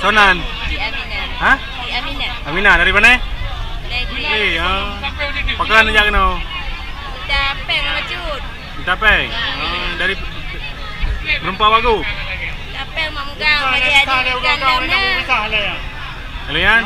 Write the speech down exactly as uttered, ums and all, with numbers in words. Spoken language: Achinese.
Soe nan? Cik Aminah. Ha? Cik Aminah. Aminah dari mana? Dari Gulai. Eh, ha. Pakon jak keunoe? Minta péng sama cut. Minta péng? Ha, dari berempat bagu? Minta péng mak mugang, bagi adu ikan dalam na. Lalu yan?